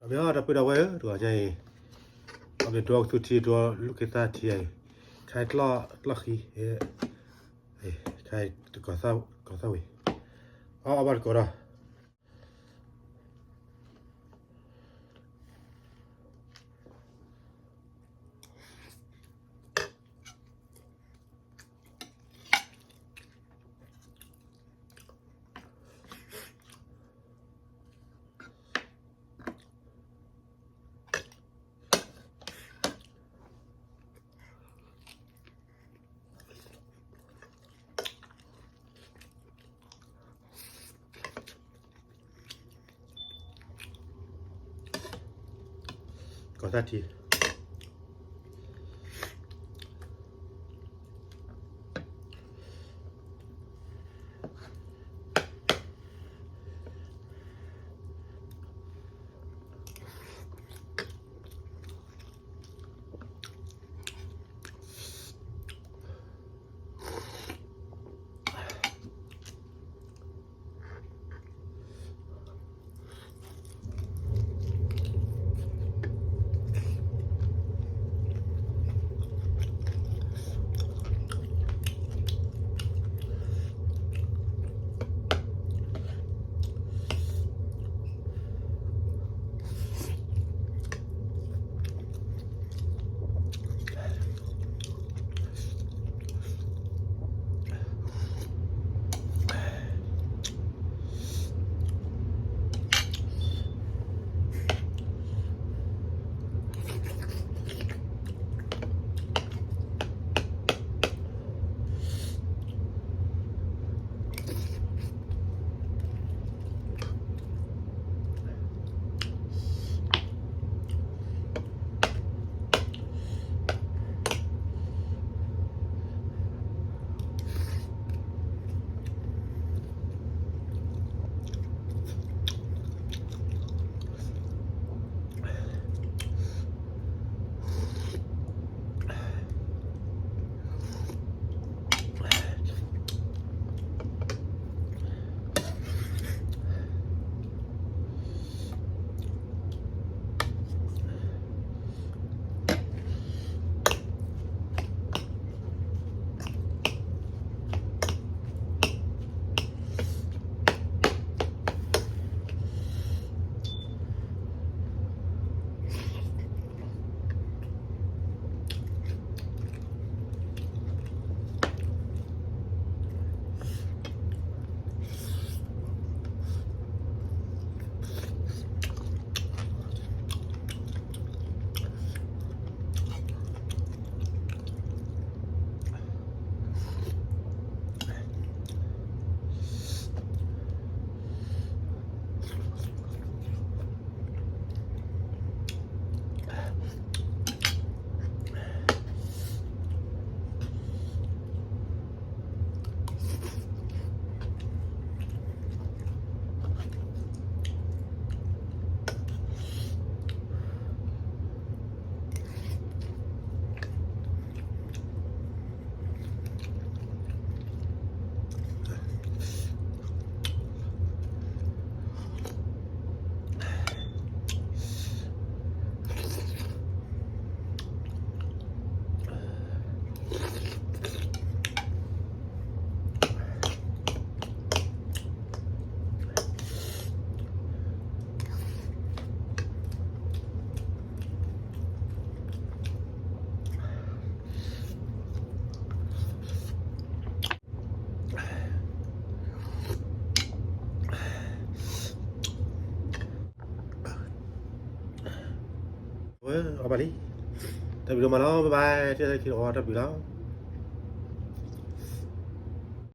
မ့ၢ်အီၤ ဒီပုၢ်ဒီဝဲၢ်ဧၢ တဂီၤညါအံၤ အမ့ၢ်ဒိကသူထံဒိလူၢ်ခ့သၣ်ထံအံၤ ခါကျီၢ်ကျီၢ်ဃံ ခါ ကီၤသၣ်ဝံၤ အီၣ်အီၣ်ဘၣ်တကိးဒီး ကီၤသၣ်ထံ ဝဲအီၣ်ဘၣ်လံ တၢ်ဘျုးဒိၣ်မးလီၤ bye bye တၢ်ဘျုးလီၤ